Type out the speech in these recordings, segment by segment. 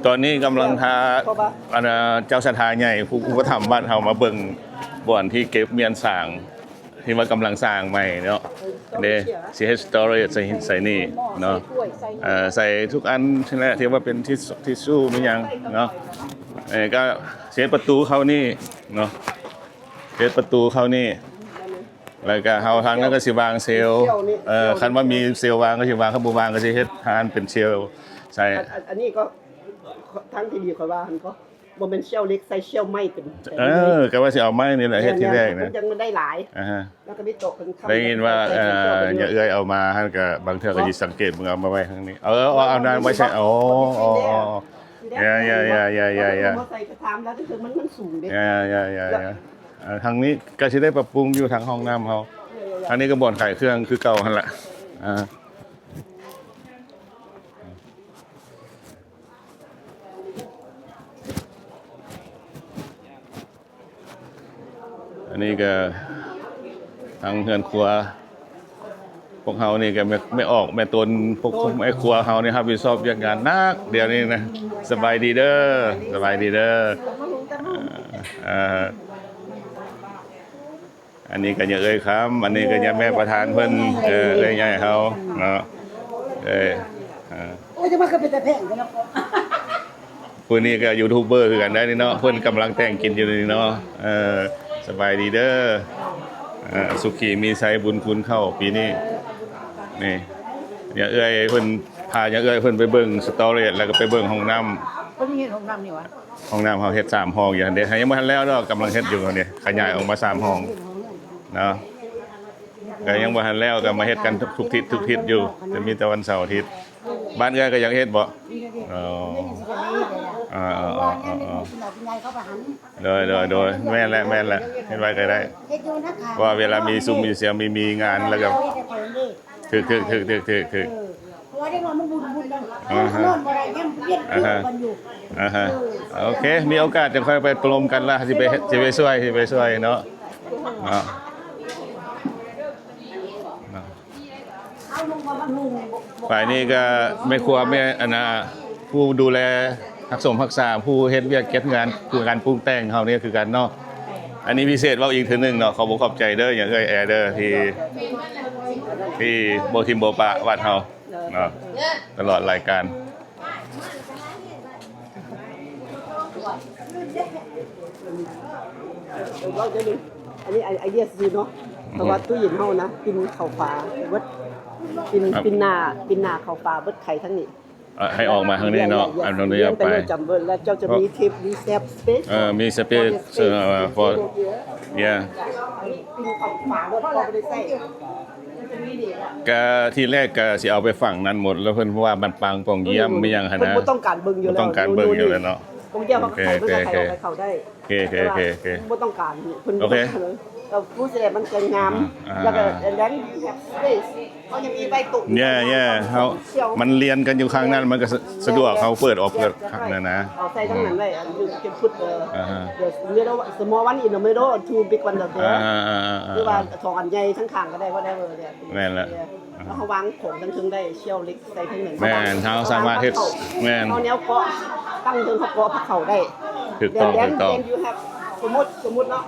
ຕອນນີ້ກຳລັງຖ້າ ເພາະວ່າ ອັນ ເຈົ້າສັດທາໃຫຍ່ ຜູ້ອຸປະຖຳວັດເຮົາມາເບິ່ງບ່ອນທີ່ເກັບມ້ຽນສາງ ທີ່ວ່າກຳລັງສ້າງໃໝ່ເນາະ ເດ້ ຊິເຮັດ storage ໃສ່ ໃສ່ນີ້ເນາະ ເອີ ໃສ່ທຸກອັນຫັ້ນແຫຼະ ທີ່ວ່າເປັນທິດ ທິດຊູ້ ມີຫຍັງເນາະ ເອີ ກໍຊິເຮັດປະຕູເຂົ້ານີ້ເນາະ ເຮັດປະຕູເຂົ້ານີ້ ແລ້ວກໍເຮົາທາງນັ້ນກໍຊິວາງເຊວ ເອີ ຄັນວ່າມີເຊວວາງກໍຊິວາງ ຄັນບໍ່ວາງກໍຊິເຮັດຮ້ານເປັນເຊວໃສ່ ອັນ ອັນ ອັນນີ້ກໍ ທາງທີ່ດີຂ້ອຍວ່າຫັ້ນກໍ ບໍ່ແມ່ນເຊວເຫຼັກ ໃສ່ເຊວໄມ້ເປັນ ເອີ ກໍວ່າຊິເອົາໄມ້ນີ້ແຫຼະເຮັດທີແລກນະ ມັນຈັ່ງມັນໄດ້ຫຼາຍ ອ່າຮະ ແລ້ວກໍມີໂຕະເປັນ ໄດ້ຍິນວ່າ ເອີ ຍ່າເອື້ອຍເອົາມາຫັ້ນ ກໍບາງເທື່ອກໍຊິສັງເກດເບິ່ງ ເອົາມາໄວ້ທາງນີ້ ເອີ ເອົານັ້ນໄວ້ໃສ່ ໂອ້ ໂອ້ ໂອ້ ຢ່າ ຢ່າ ຢ່າ ຢ່າ ຢ່າ ຢ່າ ບໍ່ໃສ່ກະຖາງ ແລ້ວຄືມັນ ມັນສູງເດ້ ຢ່າ ຢ່າ ຢ່າ ທາງນີ້ກໍຊິໄດ້ປັບປຸງຢູ່ທາງຫ້ອງນ້ຳເຮົາ ທາງນີ້ກໍບ່ອນຂາຍເຄື່ອງຄືເກົ່າຫັ້ນລະ ອ່າ ອັນນີ້ກໍທາງເຮືອນຄົວ ພວກເຮົານີ້ກໍແມ່ ແມ່ອອກແມ່ຕົນ ພວກແມ່ຄົວເຮົານີ້ຮັບຜິດຊອບວຽກງານໜັກດຽວນີ້ນະ ສະບາຍດີເດີ ສະບາຍດີເດີ ເອີ ອັນນີ້ກໍຍາເອື້ອຍຄຳ ອັນນີ້ກໍຍາແມ່ປະທານເພິ່ນ ເອີ ເອື້ອຍໃຫຍ່ເຮົາເນາະ ເອີ ໂອ້ຍ ຈະມາຄືເປັນຕາແພງເນາະ ຜູ້ນີ້ກໍຢູທູບເບີຄືກັນໄດ໋ນີ້ເນາະ ເພິ່ນກຳລັງແຕ່ງກິນຢູ່ນີ້ເນາະ ເອີ ສະບາຍດີເດີ ເອີ ສຸຂີມີໄຊບຸນຄູນເຂົ້າປີນີ້ ນີ້ ຍາເອື້ອຍເພິ່ນ ພາຍາເອື້ອຍເພິ່ນໄປເບິ່ງ storage ແລ້ວກໍໄປເບິ່ງຫ້ອງນ້ຳ ເພິ່ນເຮັດຫ້ອງນ້ຳນີ້ຫວາ? ຫ້ອງນ້ຳເຮົາເຮັດສາມຫ້ອງຢູ່ຫັ້ນເດ້ ຍັງບໍ່ທັນແລ້ວດອກ ກຳລັງເຮັດຢູ່ຫັ້ນເດ້ ຂະຫຍາຍອອກມາສາມຫ້ອງເນາະ ກໍຍັງບໍ່ທັນແລ້ວ ກໍມາເຮັດກັນທຸກທິດ ທຸກທິດຢູ່ ຈະມີແຕ່ວັນເສົາອາທິດ ບ້ານເອື້ອຍກໍຢາກເຮັດບໍ່? ອໍ ເອີ ໂດຍ ໂດຍ ໂດຍ ແມ່ນແຫຼະ ແມ່ນແຫຼະ ເຮັດໄວ້ກໍໄດ້ ເພາະວ່າເວລາມີຊຸມມີສຽງ ມີ ມີງານແລ້ວກໍ ຖືກ ຖືກ ຖືກ ຖືກ ຖືກ ຖືກ ເອີ ເພາະວ່າເດັກນ້ອຍມັນບຸນ ບຸນນຳ ອ່າຮະ ນອນບໍ່ໄດ້ ຍັງວຽນ ອ່າຮະ ກັນຢູ່ ອ່າຮະ ເອີ ໂອເຄ ມີໂອກາດຈັ່ງຄ່ອຍໄປປະລົມກັນລະ ຊິໄປ ຊິໄປຊ່ວຍ ຊິໄປຊ່ວຍເນາະ ເນາະ ເນາະ ຝ່າຍນີ້ກໍແມ່ຄົວ ແມ່ ອັນນ່າ ຜູ້ດູແລ ຮັກສົມຮັກສາ ຜູ້ເຮັດວຽກເກັບງານ ຜູ້ງານປຸງແຕ່ງເຮົານີ້ຄືກັນເນາະ ອັນນີ້ພິເສດເວົ້າອີກເທື່ອໜຶ່ງເນາະ ຂໍບອກຂອບໃຈເດີ ຍາເອື້ອຍແອເດີ ທີ່ ທີ່ບໍ່ຖິ້ມບໍ່ປະວັດເຮົາເນາະ ຕະຫຼອດລາຍການ ເວົ້າເທື່ອໜຶ່ງ ອັນນີ້ໄອ ໄອເດຍຊື່ເນາະ ເພາະວ່າຕູ້ເຢັນເຮົານະ ປິ່ນເຂົ້າຝາເບິດ ປິ່ນ ປິ່ນໜ້າ ປິ່ນໜ້າເຂົ້າຝາເບິດ ໄຂທາງນີ້ ເອີ ໃຫ້ອອກມາທາງນີ້ເນາະ ອັນນັ້ນຢ່າໄປ ຈຳເບິ່ງ ແລ້ວເຈົ້າຈະມີເທບ ມີ safe space ເອີ ມີ space for yeah ກະທີແລກກະຊິເອົາໄປຝັງນັ້ນໝົດ ແລ້ວເພິ່ນ ເພາະວ່າມັນປາງປ່ອງຢ້ຽມ ອືມ ມີຫຍັງຫັ້ນນະ ເພິ່ນບໍ່ຕ້ອງການເບິ່ງຢູ່ແລ້ວ ບໍ່ຕ້ອງການເບິ່ງຢູ່ແລ້ວເນາະ ໂອເຄ ໂອເຄ ໂອເຄ ເພິ່ນບໍ່ຕ້ອງການ ເພິ່ນ ໂອເຄ ເອີ ຜູ້ແສດງມັນຈະງາມ ອ່າ ແລ້ວກໍ and then you have space ເຮົາຍັງມີໄວ້ໂຕະ yeah yeah ເຮົາ ມັນລຽນກັນຢູ່ຂ້າງນັ້ນ ມັນກໍສະ ສະດວກ ເຮົາເປີດອອກເປີດນັ້ນນະ ເອົາໃສ່ທາງນັ້ນໄວ້ ອັນນີ້ເກັບຟຸດ ເອີ ອ່າຮະ the small one in the middle, two big one there ອ່າໆໆໆ ຫຼືວ່າສອງອັນໃຫຍ່ທາງຂ້າງກໍໄດ້ whatever ແມ່ນແຫຼະ ເຮົາວາງຂອງທາງເທິງໄດ້ ເຊວເຫຼັກໃສ່ທາງນັ້ນ ແມ່ນ ເຮົາສາມາດເຮັດ ແມ່ນ ເຮົາແນວເກາະ ຕັ້ງເທິງເຮົາເກາະພາເຂົ້າໄດ້ ຖືກຕ້ອງ ຖືກຕ້ອງ ສະມຸດ ສະມຸດເນາະ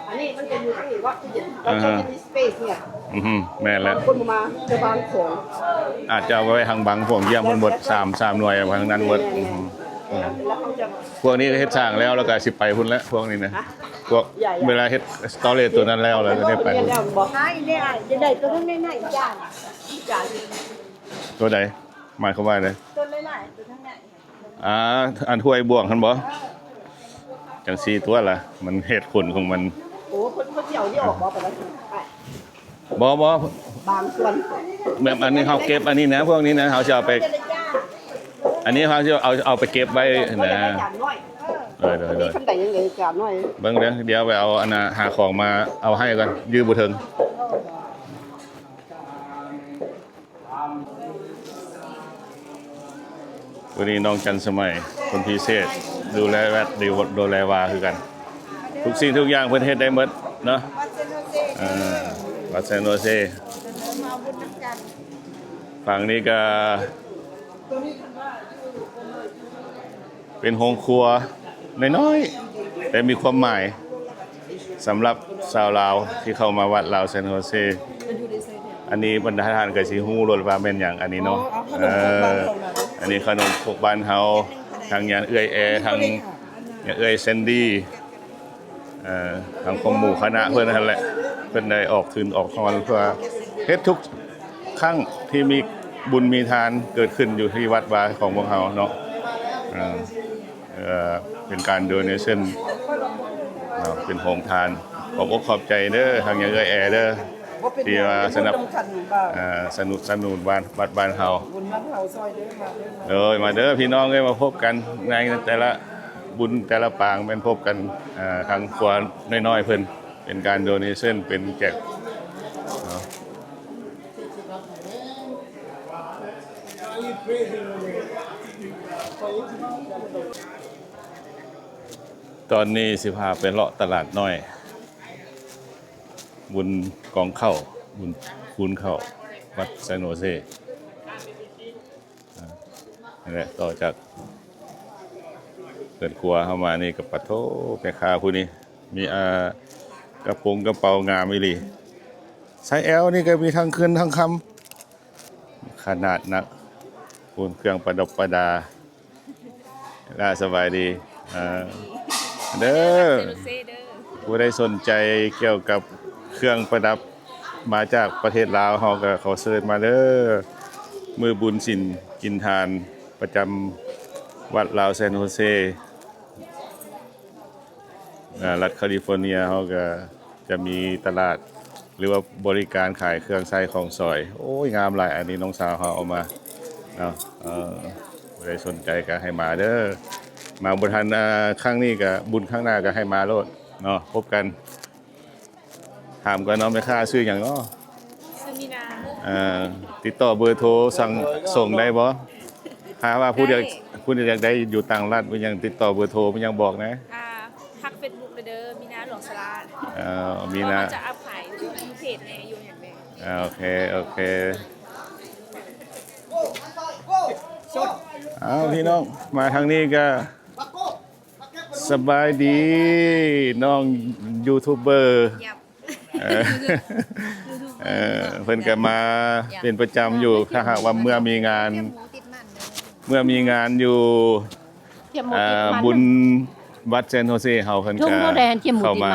ອັນນີ້ມັນຈະຢູ່ທາງນີ້ເນາະ ທີ່ເຫັນ ອ່າຮະ ເຮົາຈະມີ space ເນຍ ອືຮຶ ແມ່ນແລ້ວ ບາງຄົນບໍ່ມາ ຈະວາງຂອງ ອາດຈະເອົາໄວ້ທາງບັງພວກຢ້ຽມເພິ່ນໝົດ ສາມ ສາມໜ່ວຍ ວາງທາງນັ້ນໝົດ ແມ່ນໆ ອືຮຶ ແລ້ວເຮົາຈະ ພວກນີ້ເຮັດສ້າງແລ້ວ ແລ້ວກໍຊິໄປພຸ້ນແຫຼະ ພວກນີ້ນະ ຮະ? ພວກ ຢາ ເວລາເຮັດ storage ຕົວນັ້ນແລ້ວ ແລ້ວກໍໄດ້ໄປ ແມ່ນແລ້ວບໍ່? ຂາຍໄດ້ ຈະໄດ້ຕົວນັ້ນໄດ້ ຈານ ຈານ ຕົວໃດ? ໝາຍຄວາມວ່າໃດ? ຕົວຫຼາຍໆ ຕົວທາງໃນ ອ່າ ອັນຖ້ວຍບວກຫັ້ນບໍ່? ຈັ່ງຊີ້ຕົວະລະ ມັນເຫດຜົນຂອງມັນ ໂອ້ ເພິ່ນ ເພິ່ນຊິເອົານີ້ອອກບໍ່? ໄປ ບໍ່ ບໍ່ ບາງສ່ວນ ແບບອັນນີ້ເຮົາເກັບອັນນີ້ນະ ພວກນີ້ນະ ເຮົາຊິເອົາໄປ ອັນນີ້ເຮົາຊິເອົາ ເອົາໄປເກັບໄວ້ນະ ໂດຍ ໂດຍ ໂດຍ ເບິ່ງເດີ ດຽວໄປເອົາອັນນ່າ ຫາຂອງມາເອົາໃຫ້ກ່ອນ ຢື້ບໍ່ເຖິງ. ມື້ນີ້ນ້ອງຈັນສະໄໝ ຄົນພິເສດ ດູແລແວັດ ດູ ດູແລວາຄືກັນ ທຸກສິ່ງທຸກຢ່າງເພິ່ນເຮັດໄດ້ໝົດເນາະ ເອີ ວັດເຊນໂຣເຊ ເອີ ມາເອົາບຸນນຳກັນ ຝັ່ງນີ້ກໍ ເປັນໂຮງຄົວນ້ອຍໆ ແຕ່ມີຄວາມໝາຍສຳລັບຊາວລາວທີ່ເຂົ້າມາວັດລາວແຊນໂຮເຊ. ອັນນີ້ບັນດາທ່ານກໍຊິຮູ້ໂລດວ່າແມ່ນຫຍັງອັນນີ້ເນາະ. ເອີ ອັນນີ້ຂະໜົມຄົກບ້ານເຮົາ ທາງຍາເອື້ອຍແອ ທາງຍາເອື້ອຍແຊນດີ ເອີ ທາງຂອງໝູ່ຄະນະເພິ່ນຫັ້ນແຫຼະ ເພິ່ນໄດ້ອອກທຶນອອກຮອນເພື່ອເຮັດທຸກ ຄັ້ງທີ່ມີບຸນມີທານເກີດຂຶ້ນຢູ່ທີ່ວັດວາຂອງພວກເຮົາເນາະ ເອີ ເອີ ເປັນການໂດເນຊັນເນາະ ເປັນໂຮງທານ. ຂອບອົກຂອບໃຈເດີ ທາງຍາເອື້ອຍແອເດີ ທີ່ວ່າສະໜັບ ເອີ ສະໜຸນສະໜູນບ້ານ ວັດບ້ານເຮົາ. ໂດຍ ມາເດີພີ່ນ້ອງເອີຍ ມາພົບກັນໃນແຕ່ລະບຸນແຕ່ລະປາງ ແມ່ນພົບກັນ ເອີ ທາງຄົວນ້ອຍໆເພິ່ນ ເປັນການໂດເນຊັນ ເປັນແຈກເນາະ. ຕອນນີ້ຊິພາໄປເລາະຕະຫຼາດນ້ອຍ ບຸນກອງເຂົ້າ ບຸນຄູນເຂົ້າ ວັດແຊນໂຮເຊ. ອ່າ ນີ້ແຫຼະ ຕໍ່ຈາກເຮືອນຄົວເຮົາມານີ້ກໍ ປະໂທ ແມ່ຄ້າຜູ້ນີ້ມີ ອ່າ ກະໂປງກະເປົາງາມອີ່ຫຼີ. ໄຊແອລນີ້ກໍມີທັງເງິນທັງຄຳ ຂະໜາດນັກ ໂອ້ ເຄື່ອງປະດັບປະດາ. ລາ ສະບາຍດີ ອ່າ ເດີ ຜູ້ໃດສົນໃຈກ່ຽວກັບເຄື່ອງປະດັບ ມາຈາກປະເທດລາວ ເຮົາກໍຂໍເຊີນມາເດີ. ມື້ບຸນສິນກິນທານປະຈຳວັດລາວແຊນໂຮເຊ ອາ ລັດຄາລິຟໍເນຍ ເຮົາກໍຈະມີຕະຫຼາດ ຫຼືວ່າບໍລິການຂາຍເຄື່ອງໃຊ້ຂອງສອຍ. ໂອ້ຍ ງາມຫຼາຍ ອັນນີ້ນ້ອງສາວເຮົາເອົາມາເນາະ. ເອີ ຜູ້ໃດສົນໃຈກໍໃຫ້ມາເດີ ມາບໍ່ທັນ ອາ ຄັ້ງນີ້ກໍບຸນຄັ້ງໜ້າກໍໃຫ້ມາໂລດເນາະ ພົບກັນ. ຖາມກ່ອນເນາະ ແມ່ຄ້າຊື່ຫຍັງເນາະ? ຊື່ມີນາ. ເອີ ຕິດຕໍ່ເບີໂທສັ່ງ ສົ່ງໄດ້ບໍ່? ຖ້າວ່າຜູ້ໃດ ຜູ້ໃດຢາກໄດ້ຢູ່ຕ່າງລັດ ມີຫຍັງຕິດຕໍ່ເບີໂທ ມີຫຍັງບອກແດ່. ອ່າ ທັກເຟສບຸກເດີ ມີນາຫຼວງສາລາ. ເອີ ມີນາ ເຮົາຈະອັບຂາຍຢູ່ເພຈແດ່ ຢູ່ຫຍັງແດ່. ອ່າ ໂອເຄ ໂອເຄ. ອ້າວ ພີ່ນ້ອງ ມາທາງນີ້ກໍ ສະບາຍດີ ນ້ອງຢູທູບເບີ. ເອີ ເອີ ເພິ່ນກໍມາເປັນປະຈຳຢູ່ ຖ້າຫາກວ່າເມື່ອມີງານ ເມື່ອມີງານຢູ່ ອ່າ ບຸນວັດແຊນໂຮເຊເຮົາ ເພິ່ນກໍເຂົ້າມາ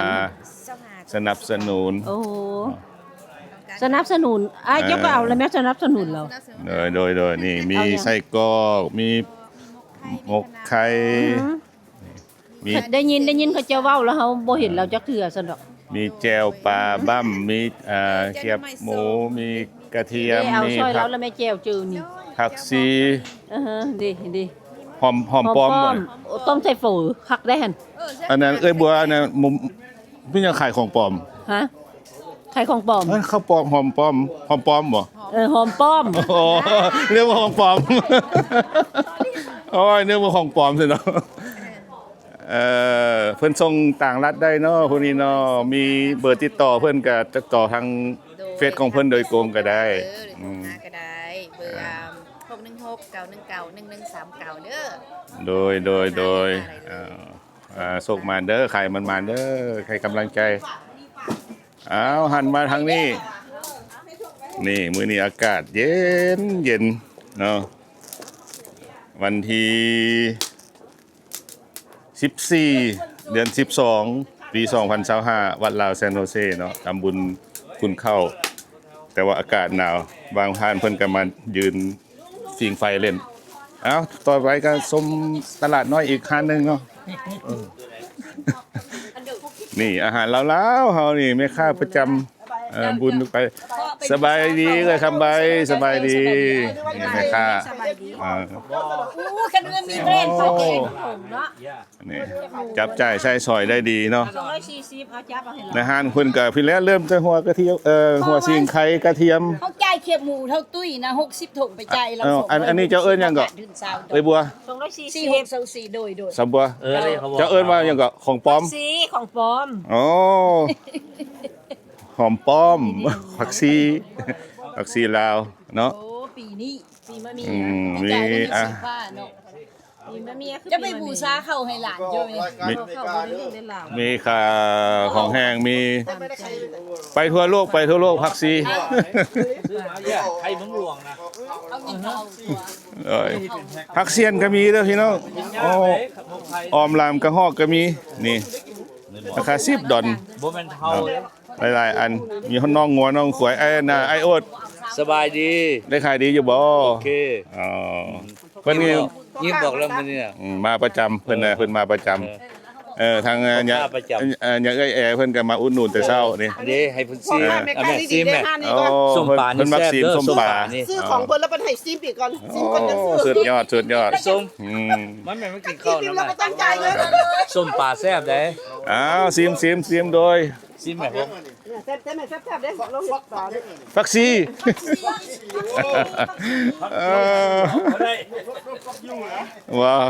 ສະໜັບສະໜູນ. ໂອ້ ສະໜັບສະໜູນ ອ້າຍເຈົ້າກໍເອົາແລ້ວແມ່ ສະໜັບສະໜູນລາວ. ໂດຍ ໂດຍ ໂດຍ ນີ້ມີໄສ້ກອກ ມີໝົກໄຂ່ ມີ ໄດ້ຍິນ ໄດ້ຍິນເຂົາເຈົ້າເວົ້າແລ້ວ ເຮົາບໍ່ເຫັນລາວຈັກເທື່ອຊັ້ນດອກ. ມີແຈ່ວປາບ້ຳ ມີ ອ່າ ກຽບໝູ ມີກະທຽມ ມີຜັກ ແລ້ວແມ່ແຈ່ວຈື່ນີ້ ຜັກຊີ ເອີ ດີ ດີ ຫອມ ຫອມປ້ອມ. ໂອ້ ຕົ້ມໃສ່ເຝີ ຄັກໄດ໋ຫັ້ນ. ອັນນັ້ນເອື້ອຍບົວ ອັນນັ້ນ ເປັນຫຍັງຂາຍຂອງປອມ? ຮະ? ຂາຍຂອງປອມ. ເອີ ເຂົ້າປອມ ຫອມປ້ອມ ຫອມປ້ອມບໍ່? ເອີ ຫອມປ້ອມ. ອໍ ເອີ້ນວ່າຫອມປ້ອມ. ໂອ້ຍ ນຶກວ່າຂອງປອມຊັ້ນເນາະ. ເອີ ເພິ່ນສົ່ງຕ່າງລັດໄດ້ເນາະ ຜູ້ນີ້ເນາະ ມີເບີຕິດຕໍ່ເພິ່ນກໍຕິດຕໍ່ທາງເຟສຂອງເພິ່ນໂດຍກົງກໍໄດ້. ເອີ ໂທມາກໍໄດ້ ເບີ ອ່າ ຫົກໜຶ່ງຫົກ ເກົ້າໜຶ່ງເກົ້າ ໜຶ່ງໜຶ່ງສາມເກົ້າເດີ. ໂດຍ ໂດຍ ໂດຍ ອ່າ ໂຊກໝານເດີ ຂາຍໝານໆເດີ ໃຫ້ກຳລັງໃຈ. ອ້າວ ຫັນມາທາງນີ້ ນີ້ ມື້ນີ້ອາກາດເຢັນໆເນາະ ວັນທີ ສິບສີ່ ເດືອນສິບສອງ ປີສອງພັນຊາວຫ້າ ວັດລາວແຊນໂຮເຊເນາະ ທຳບຸນຄຸນເຂົ້າ ແຕ່ວ່າອາກາດໜາວ ບາງທ່ານເພິ່ນກໍມາຢືນ ຟິງໄຟເຫຼັ້ນ. ເອົ້າ ຕໍ່ໄປກໍຊົມຕະຫຼາດນ້ອຍອີກຮ້ານໜຶ່ງເນາະ. ນີ້ອາຫານລາວໆເຮົານີ້ ແມ່ຄ້າປະຈຳ ເອີ ບຸນໄປ. ສະບາຍດີເອື້ອຍຄຳໃບ ສະບາຍດີ. ນີ້ແມ່ຄ້າ ສະບາຍດີ. ອ່າ ໂອ້ ຄັນເອື້ອຍມີແບຣນ ໂອ້ ເຂົາເກັ່ງເນາະ. ນີ້ ຈັບຈ່າຍໃຊ້ສອຍໄດ້ດີເນາະ. ສອງຮ້ອຍສີ່ສິບ ເອົາຈັບເອົາໃຫ້ລາວ. ໃນຮ້ານເພິ່ນກໍພີ້ແຫຼະ ເລີ່ມແຕ່ຫົວກະທຽມ ເອີ ຫົວສີງໄຄກະທຽມ. ເຮົາຈ່າຍຄຽບໝູເທົ່າຕຸ້ຍນະ ຫົກສິບຖົງໄປຈ່າຍລາວ. ເອີ ອັນ ອັນນີ້ເຈົ້າເອີ້ນຫຍັງເກາະ? ເອື້ອຍບົວ. ສອງຮ້ອຍສີ່ສິບ ສອງຮ້ອຍສີ່ສິບ ໂດຍ ໂດຍ. ສາວບົວ ເອີ ເຈົ້າເອີ້ນວ່າຫຍັງເກາະ? ຂອງປອມ. ຂອງປອມ. ອໍ ຫອມປ້ອມ ຜັກຊີ ຜັກຊີລາວເນາະ. ໂອ້ ປີນີ້ ປີມະມີ ອືມ ມີ ອາ ເນາະ. ຈະໄປບູຊາເຂົ້າໃຫ້ຫຼານຢູ່ນີ້ ມີ ເຂົ້າບໍ່ໄດ້ເລື່ອງໄດ້ລາວ ມີຄ່າຂອງແຫ້ງ ມີ ໄປທົ່ວໂລກ ໄປທົ່ວໂລກ ຜັກຊີ ໄທເມືອງຫຼວງນະ ເອີຍ ຜັກຊຽນກໍມີເດີພີ່ນ້ອງ ໂອ້ ອອມລາມກະຮອກກໍມີ ນີ້ ລາຄາສິບດອນ ບໍ່ແມ່ນເທົາເນາະ ຫຼາຍໆອັນ ມີຮອດນ້ອງງົວນ້ອງຄວາຍ ໄອ້ນະ ໄອ້ໂອດ ສະບາຍດີ ໄດ້ຂາຍດີຢູ່ບໍ່? ໂອເຄ ອໍ ເພິ່ນນີ້ ຍິບບອກແລ້ວມື້ນີ້ນະ ອືມ ມາປະຈຳ ເພິ່ນນະ ເອີ ເພິ່ນມາປະຈຳ ເອີ ເອີ ທາງ ເອີ ຍາ ເອີ ຍາເອື້ອຍແອເພິ່ນກໍມາອຸດໜູນແຕ່ເຊົ້ານີ້ ອັນນີ້ໃຫ້ເພິ່ນຊີມ ແມ່ຄ້າດີໆເດີ ເພິ່ນຊິມແມ່ ໂອ້ ເພິ່ນ ເພິ່ນຊິມແມ່ ໂອ້ ເພິ່ນ ເພິ່ນມັກຊີມ ເອີ ສົ້ມປາ ສົ້ມປານີ້ ຊື້ຂອງເພິ່ນແລ້ວເພິ່ນໃຫ້ຊີມອີກກ່ອນ ຊີມກ່ອນ ໂອ້ ສຸດຍອດ ສຸດຍອດ ໄປສົ່ງ ອືມ ມັນແມ່ນມາກິນເຂົ້ານຳ ກິນແລ້ວບໍ່ຕ້ອງຈ່າຍເງິນ ສົ້ມປາແຊບເດ້ ອ້າວ ຊີມ ຊີມ ຊີມໂດຍ ຊີມແມ່ ແຊບໆ ແຊບໆເດ້ ລົງເຮັດປາເດ້ ຜັກຊີ ເອີ ວ້າວ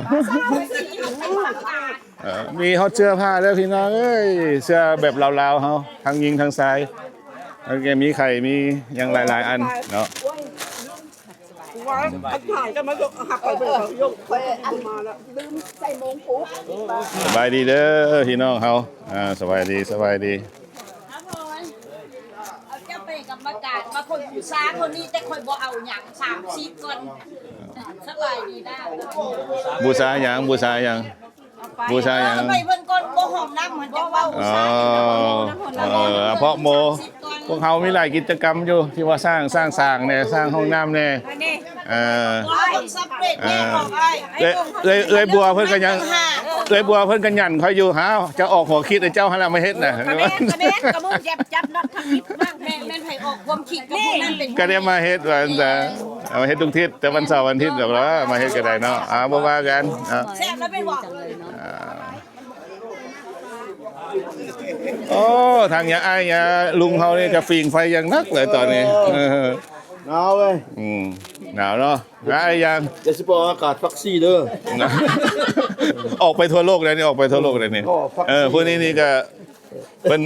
ເອີ ມີຮອດເສື້ອຜ້າເດີພີ່ນ້ອງເອີຍ ເສື້ອແບບລາວໆເຮົາ ທັງຍິງທັງຊາຍ ແລ້ວກໍມີໄຂ່ ມີຫຍັງຫຼາຍໆອັນເນາະ ອັນຖ່າຍກັນມາຍົກ ຫັກໄປເບິ່ງເຂົາຍົກ ຂ້ອຍອັນມາແລ້ວ ລືມໃສ່ໂມງປຸກ ສະບາຍດີເດີພີ່ນ້ອງເຮົາ ອ່າ ສະບາຍດີ ສະບາຍດີ ເອົາເຈົ້າໄປກຳມະການ ມາຄົນບູຊາຄົນນີ້ ແຕ່ຂ້ອຍບໍ່ເອົາຫຍັງ ສາມສິບກ່ອນ ສະບາຍດີນະ ບູຊາຫຍັງ? ບູຊາຫຍັງ? ບູຊາຫຍັງ? ເອົາໄປເພິ່ນກ່ອນ ບໍ່ຫ້ອງນ້ຳ ມັນຈະເວົ້າ ອໍ ເອີ ເພາະໂມ ພວກເຮົາມີຫຼາຍກິດຈະກຳຢູ່ ທີ່ວ່າສ້າງ ສ້າງສາງແດ່ ສ້າງຫ້ອງນ້ຳແດ່ ອັນນີ້ ເອີ ເອີ ເອື້ອຍ ເອື້ອຍບົວເພິ່ນກໍຍັງ ເອື້ອຍບົວເພິ່ນກໍຫຍັນຂ້ອຍຢູ່ ຫາ ເຈົ້າອອກຫົວຄິດໃຫ້ເຈົ້າຫັ້ນລະມາເຮັດນະ ກະແມ່ນ ກະແມ່ນ ກະມຶງຈັບ ຈັບນັດທຳອິດມາກ ແມ່ນ ແມ່ນໃຜອອກຄວາມຄິດກະຜູ້ນັ້ນເປັນ ກະໄດ້ມາເຮັດວ່າຊັ້ນຊະ ເອົາມາເຮັດທຸກທິດ ແຕ່ວັນເສົາວັນທິດກໍວ່າມາເຮັດກໍໄດ້ເນາະ ອ່າ ບໍ່ວ່າກັນ ອ່າ ແຊບແລ້ວແມ່ນບໍ່? ອ່າ ໂອ້ ທາງຍາອ້າຍຍາລຸງເຮົານີ້ກະຝີງໄຟຢ່າງໜັກເລີຍຕອນນີ້ ເອີ ໜາວເວີຍ ອືມ ໜາວເນາະ ຫຼາຍຢ່າງ ຢ່າຊິບອກອາກາດຜັກຊີເດີ ອອກໄປທົ່ວໂລກແລ້ວນີ້ ອອກໄປທົ່ວໂລກແລ້ວນີ້ ເອີ ພວກນີ້ນີ້ກະເພິ່ນ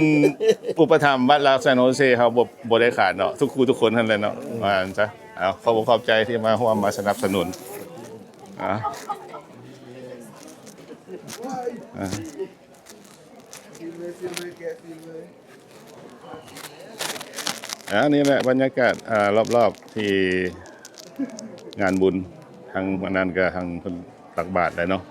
ອຸປະຖຳວັດລາວຊານໂຮເຊເຮົາບໍ່ ບໍ່ໄດ້ຂາດເນາະ ທຸກຄູ່ທຸກຄົນຫັ້ນແຫຼະເນາະ ວ່າຊັ້ນຊະ ເອົາ ຂອບອົກຂອບໃຈທີ່ມາຮ່ວມມາສະໜັບສະໜູນ ອ່າ ອ່າ ອັນນີ້ແຫຼະບັນຍາກາດ ອ່າ ລອບໆທີ່ງານບຸນ ທາງອັນນັ້ນກະທາງເພິ່ນຕັກບາດແຫຼະເນາະ